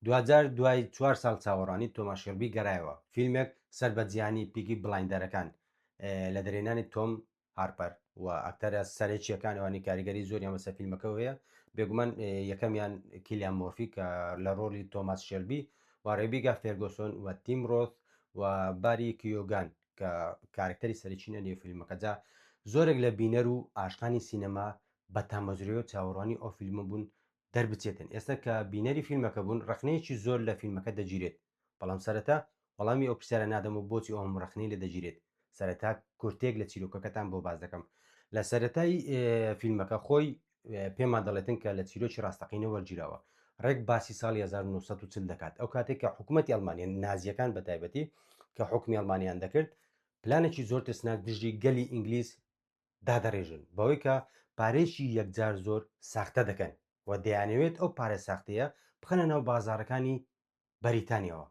دواجار دوای چوار ساڵ چاوەڕوانی تۆماس شێڵبی گەرایەوە، فیلمێک سەر بە جیهانی پیکی بڵایندەرەکان لە دەرهێنانی تۆم هارپەر و ئەکتەرە سەرەکییەکان ئەوانەی کاریگەری زۆریان بەسەر فیلمەکەوە هەیە بێگومان یەکەمیان کیلیان مۆرفی کە لە ڕۆڵی تۆماس شێلبی و ڕێبیگا فێرگۆسۆن و تیم ڕۆث و باری کیۆگان کە کارکتەری سەرەکینە نێو فیلمەکە جا زۆرێک لە بینەر و عاشقانی سینەما بە تامەزرۆیەوە چاوەڕوانی ئەو فیلمە بوون دەربچێتن ئێستا کە بینەری فیلمەکە بوون ڕەخنەیەکی زۆر لە فیلمەکە دەگیرێت بەڵام سەرەتا وەڵامی ئەو پرسیارە نادەمەوە بۆچی ئەو هەموو ڕەخنەی لێ دەگیرێت سەرەتا کورتێک لە چیرۆکەکەتان بۆ باس دەکەم لە سەرەتای فیلمەکە خۆی پێمان دەڵێتن کە لە چیرۆکی ڕاستەقینە وەرگیراوە ڕێک باسی ساڵی 1940 دەکات ئەو کاتێک کە حکوومەتی ئەڵمانیا نازیەکان بە تایبەتی کە حکومی ئەڵمانیان دەکرد پلانێکی زۆر ترسناک دژی گەلی ئینگلیز دادەڕێژن بەوەی کە پارەیەکی یەکجار زۆر ساختە دەکەن و دەیانەوێت ئەو پارە ساختەیە بخەنە ناو بازاڕەکانی بەریتانیاوە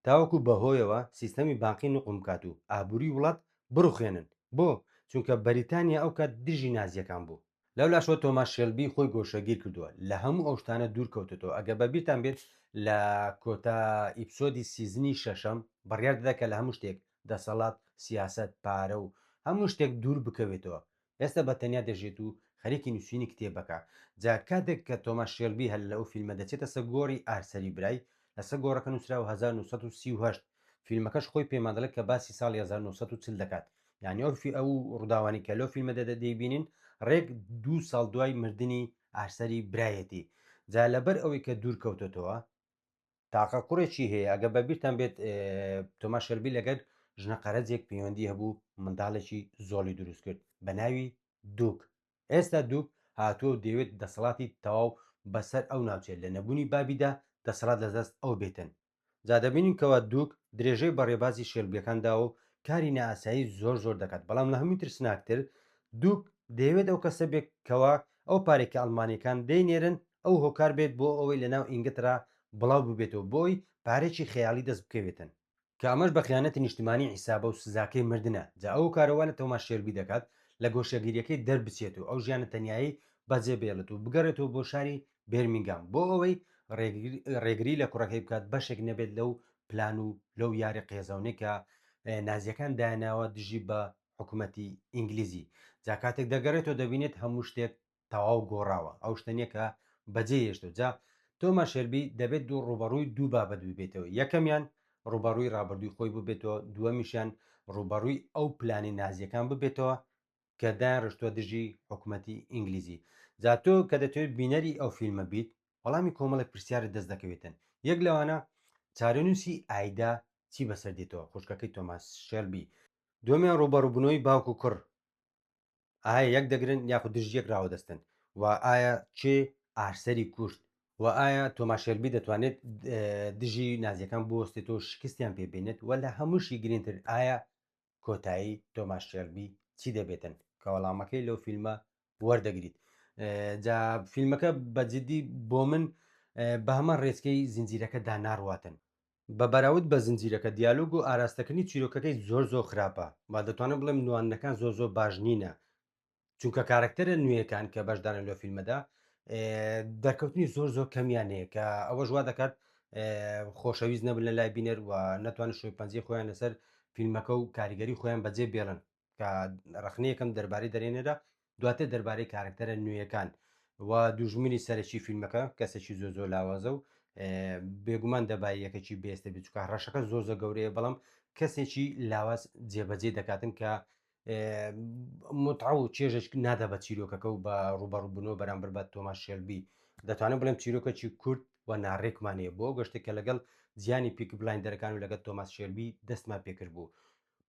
تاوەکو بەهۆیەوە سیستەمی بانقی نوقم بکات و ئابوری وڵات بڕوخێنن، بۆ؟ چونکە بەریتانیا ئەوکات دژی نازیەکان بوو. لەولاشەوە تۆماس شێلبی خۆی گۆشەگیر کردووە، لە هەموو ئەو شتانە دوور کەوتۆتەوە، ئەگەر بەبیرتان بێت لە کۆتا episode ی season ی شەشەم بڕیار دەدا کە لە هەموو شتێک، دەسەڵات، سیاسەت، پارە و هەموو شتێک دوور بکەوێتەوە، ئێستا بە تەنیا دەژێت و خەریکی نووسینی کتێبەکە. جا کاتێک کە تۆماس شێلبی هەر لەو فیلمە دەچێتە سەر گۆڕی ئارسەری برای، لەسەر گۆڕەکە نووسراوە 1938، فیلمەکەش خۆی پێمان دەڵێت کە باسی ساڵی 1940 دەکات. یانی ئەو ئەو ڕووداوانەی کە لەو فیلمەدا دەیبینین ڕێک دوو ساڵ دوای مردنی ئارسەری برایەتی. جا لەبەر ئەوەی کە دوور کەوتۆتەوە، تاقە کوڕێکی هەیە ئەگەر بەبیرتان بێت تۆماس شێلبی لەگەر ژنە قەرەجێک پەیوەندی هەبوو منداڵێکی زۆڵی دروست کرد بە ناوی دوک ئێستا دوک هاتووە و دەیەوێت دەسەڵاتی تەواو بەسەر ئەو ناوچەیە لە نەبوونی بابیدا دەسەڵات لە دەست ئەو بێتن جا دەبینین کەوا دوک درێژەی بە ڕێبازی شێلبیەکان داوە و کاری نائاسایی زۆر زۆر دەکات بەڵام لە هەمووی ترسناکتر دوک دەیەوێت ئەو کەسە بێت کەوا ئەو پارەی کە ئەڵمانیەکان دەینێرن ئەو هۆکار بێت بۆ ئەوەی لەناو ئینگترا بڵاو ببێتەوە بۆی پارەێکی خەیاڵی دەست بکەوێتن. کە ئەمەش بە خیانەتی نیشتمانی حیسابە و سزاکەی مردنە، جا ئەو کارە وا لە تۆماس شێلبی دەکات لە گۆشەگیریەکەی دەربچێت و ئەو ژیانە تەنیایەی بەجێ بێڵێت و بگەڕێتەوە بۆ شاری بێرمینگام بۆ ئەوەی ڕێگری لە کوڕەکەی بکات بەشێک نەبێت لەو پلان و لەو یاری قێزەونەی کە نازیەکان دایانناوە دژی بە حکومەتی ئینگلیزی. جا کاتێک دەگەڕێتەوە دەبینێت هەموو شتێک تەواو گۆڕاوە ئەو شتە نیە کە بەجێی هێشتوە جا تۆماس شێلبی دەبێت دوو ڕووبەڕووی دوو بابەت ببێتەوە یەکەمیان ڕووبەڕووی ڕابردووی خۆی ببێتەوە دووەمیشیان ڕووبەڕووی ئەو پلانی نازیەکان ببێتەوە کە دایان ڕشتووە دژی حکوومەتی ئینگلیزی جا تۆ کە دەتەوێت بینەری ئەو فیلمە بیت وەڵامی کۆمەڵێک پرسیارت دەست دەکەوێتن یەک لەوانە چارەنووسی ئایدا چی بەسەر دێتەوە خوشکەکەی تۆماس شێلبی دووەمیان ڕووبەڕووبوونەوەی باوک و کوڕ ئایا یەک دەگرن یاخود دژی یەک راوەدەستن و ئایا کێ ئارسەری کوشت و ئایا تۆماس شێلبی دەتوانێت دژی نازیەکان بوەستێتەوە شکستیان پێ بێنێت و لە هەمووشی گرنگتر ئایا کۆتایی تۆماس شێلبی چی دەبێتن کە وەڵامەکەی لەو فیلمە وەردەگریت جا فیلمەکە بە جدی بۆ من بە هەمان ڕێچکەی زنجیرەکەدا ناڕواتن بە بەراورد بە زنجیرەکە دیالۆگ و ئاراستەکردنی چیرۆکەکەی زۆر زۆر خراپە و دەتوانم بڵێم نواندنەکان زۆر زۆر باش نینە چونکە کارەکتەرە نوێیەکان کە بەشدارن لەو فیلمەدا دەرکەوتنی زۆر زۆر کەمیان هەیە کە ئەوەش وا دەکات خۆشەویست نەبن لە لای بینەر و نەتوانن شوێ پەنجەی خۆیان لەسەر فیلمەکە و کاریگەری خۆیان بەجێ بێڵن کە ڕەخنەیەکم دەربارەی دەرێنێرە دواتر دەربارەی کارەکتەرە نوێیەکان و دوژمنی سەرەکی فیلمەکە کەسێکی زۆر زۆر لاوازە و بێگومان دەبای یەکێکی بێستە بێت چونکە ڕەشەکە زۆر زۆر گەورەیە بەڵام کەسێکی لاواز جێبەجێ دەکاتن کە متعە و چێژێک نادا بە چیرۆکەکە و بە ڕوبەڕوبوونەوە بەرامبەر بە تۆماس شێلبی دەتوانم بڵێم چیرۆکەکی کورت و ناڕێکمان هەیە بۆ گەشتێک کە لەگەڵ جیانی پیک بلایندەرەکان و لەگەڵ تۆماس شێلبی دەستمان پێکرد بوو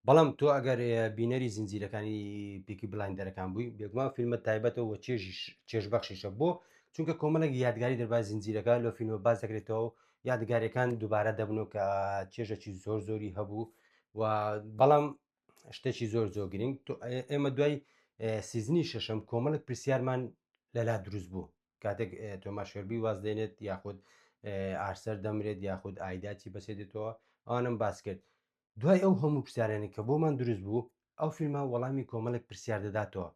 بەڵام تۆ ئەگەر بینەری زنجیرەکانی پیکی بلایندەرەکان بووی بێگومان فیلمە تایبەتەوە و چێژیش چێژبەخشیشە بۆ چونکە کۆمەڵێک یادگاری دەربارەی زنجیرەکە لەو فیلمە باس دەکرێتەوە و یادگاریەکان دووبارە دەبن و کە چێژێکی زۆر زۆری هەبوو و بەڵام شتێکی زۆر زۆر گرنگ ئێمە دوای season ی شەشەم کۆمەڵێک پرسیارمان لەلا دروست بوو کاتێک تۆماس شێلبی واز دێنێت یاخود ئارسەر دەمرێت یاخود ئایدا چی بەسێ دێتەوە ئەوانم باس کرد دوای ئەو هەموو پرسیارانەی کە بۆمان دروست بوو، ئەو فیلمە وەڵامی کۆمەڵێک پرسیار دەداتەوە،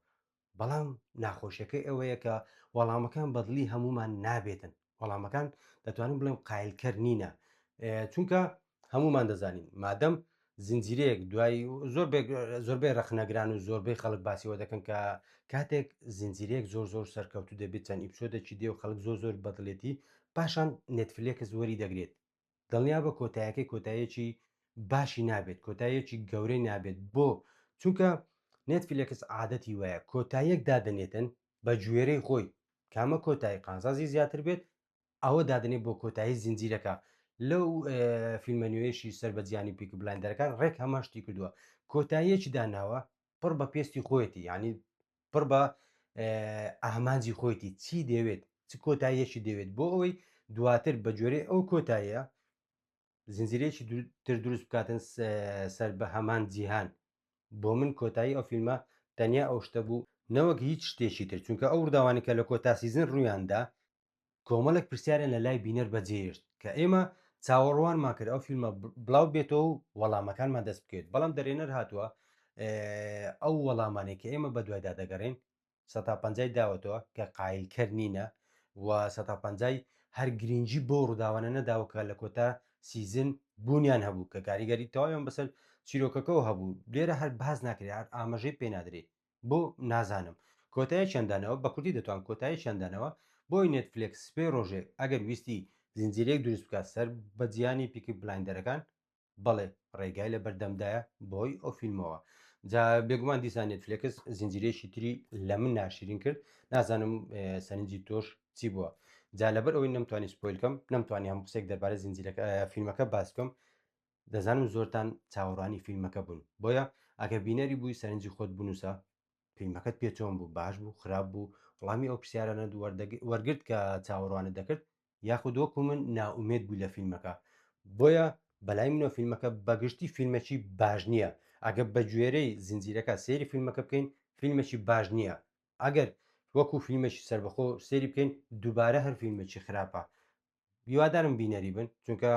بەڵام ناخۆشیەکەی ئەوەیە کە وەڵامەکان بەدڵی هەموومان نابێتن. وەڵامەکان دەتوانم بڵێم قایلکەر نینە چونکە هەمومان دەزانین مادەم زنجیرەیەک دوای زۆربەی ڕەخنەگران و زۆربەی خەڵک باسیەوە دەکەن کە کاتێک زنجیرەیەک زۆر زۆر سەرکەوتو دەبێت چەند episode ێکی دێ و خەڵک زۆر زۆر بەدڵێتی پاشان نێتفلێکس وەری دەگرێت دڵنیابە کۆتایەکەی کۆتایەکی باشی نابێت کۆتایەکی گەورەی نابێت بۆ چونکە نێتفلێکس عادەتی وایە کۆتاییەک دادەنێتن بە گوێرەی خۆی کامە کۆتایی قازانجی زیاتر بێت ئەوە دادەنێت بۆ کۆتایی زنجیرەکە لەو فیلمە نوێیشی سەر بە جیهانی پیکی بلایندەرەکان ڕێک هەمان شتی کردووە کۆتاییەکی داناوە پڕ بە پێستی خۆیەتی یعنی پڕ بە ئامانجی خۆیتی چی دەوێت چ کۆتاییەکی دەوێت بۆ ئەوەی دواتر بە گوێرەی ئەو کۆتاییە زنجیرەیەکی تر دروست بکاتن سەر بە هەمان جیهان بۆ من کۆتایی ئەو فیلمە تەنیا ئەو شتە بوو نەوەک هیچ شتێکی تر چونکە ئەو ڕووداوانەی کە لە کۆتا season ڕوویاندا کۆمەڵێک پرسیاریان لە لای بینەر بەجێهێشت کە ئێمە چاوەڕوانمان کرد ئەو فیلمە بڵاو بێتەوە و وەڵامەکانمان دەست بکەوێت بەڵام دەرێنەر هاتووە ئەو وەڵامانەی کە ئێمە بەدوایدا دەگەڕێین سەتا پەنجای داوەتەوە کە قایلکەر نینە و سەتا پەنجای هەر گرنگی بۆ ڕووداوانە نەداوە کە لە کۆتا season بوونیان هەبوو کە کاریگەری تەواویان بەسەر چیرۆکەکەەوە هەبوو لێرە هەر باز ناکرێت هەر ئاماژەی پێ نادرێت بۆ نازانم کۆتایەکیان دانەوە بە کوردی دەتوان کۆتایەکیان دانەوە بۆی نێتفلێکس سپێ ڕۆژێک ئەگەر ویستی زنجیرەیەک دروست بکات سەر بە جیهانی پیکی بلایندەرەکان بەڵێ ڕێگای لە بەردەمدایە بۆی ئەو فیلمەوە جا بێگومان دیسان نێتفلێکس زنجیرەیەکی تری لە من ناشرین کرد نازانم سەرنجی تۆش چی بووە جا لەبەر ئەوەی نەمتوانی spoil کەم نەمتوانی هەموو قسێک دەربارەی زنجیرەکە فیلمەکە باس بکەم دەزانم زۆرتان چاوەڕوانی فیلمەکە بوون بۆیە ئەگەر بینەری بووی سەرنجی خۆت بنووسە فیلمەکەت پێ چۆن بوو باش بوو خراپ بوو وەڵامی ئەو پرسیارانەت وەرگرت کە چاوەڕوانت دەکرد یاخود وەکو من نائومێد بووی لە فیلمەکە بۆیە بەلای منەوە فیلمەکە بەگشتی فیلمێکی باش نییە ئەگەر بە گوێرەی زنجیرەکە سەیری فیلمەکە بکەین فیلمێکی باش نییە ئەگەر وەکو فیلمێکی سەربەخۆ سەیری بکەین دووبارە هەر فیلمێکی خراپە هیوادارم بینەری بن چونکە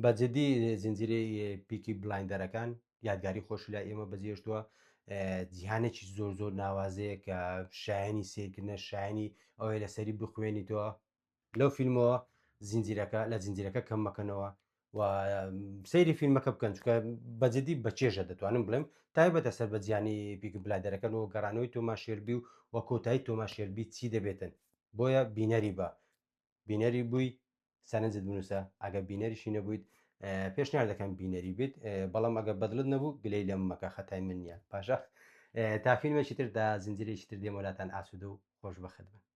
بە جدی زنجیرەی پیکی بلایندەرەکان یادگاری خۆشی لای ئێمە بەجێشتووە جیهانێکی زۆر زۆر ناوازەیە کە شایانی سیرکردنە شایانی ئەوەی لەسەری بخوێنیتەوە لەو فیلمەوە زنجیرەکە لە زنجیرەکە کەم مەکەنەوە و سەیری فیلمەکە بکەن چونکە بەجددی بە چێژە دەتوانم بڵێم تایبەتە سەر بە جیهانی پیکی بلایندەرەکەن و گەڕانەوەی تۆما شێربی و وە کۆتایی تۆما شێربی چی دەبێتن بۆیە بینەری بە بینەری بووی سەرنجت بنووسە ئەگەر بینەریشی نەبوویت پێشنیار دەکەم بینەری بیت بەڵام ئەگەر بەدڵت نەبوو گلەی لەم مەکە خەتای من نییە باشە تا فیلمێکی تر تا زنجیرێکی تر دێمەوە لاتان ئاسوودە و خۆشبەخت بن.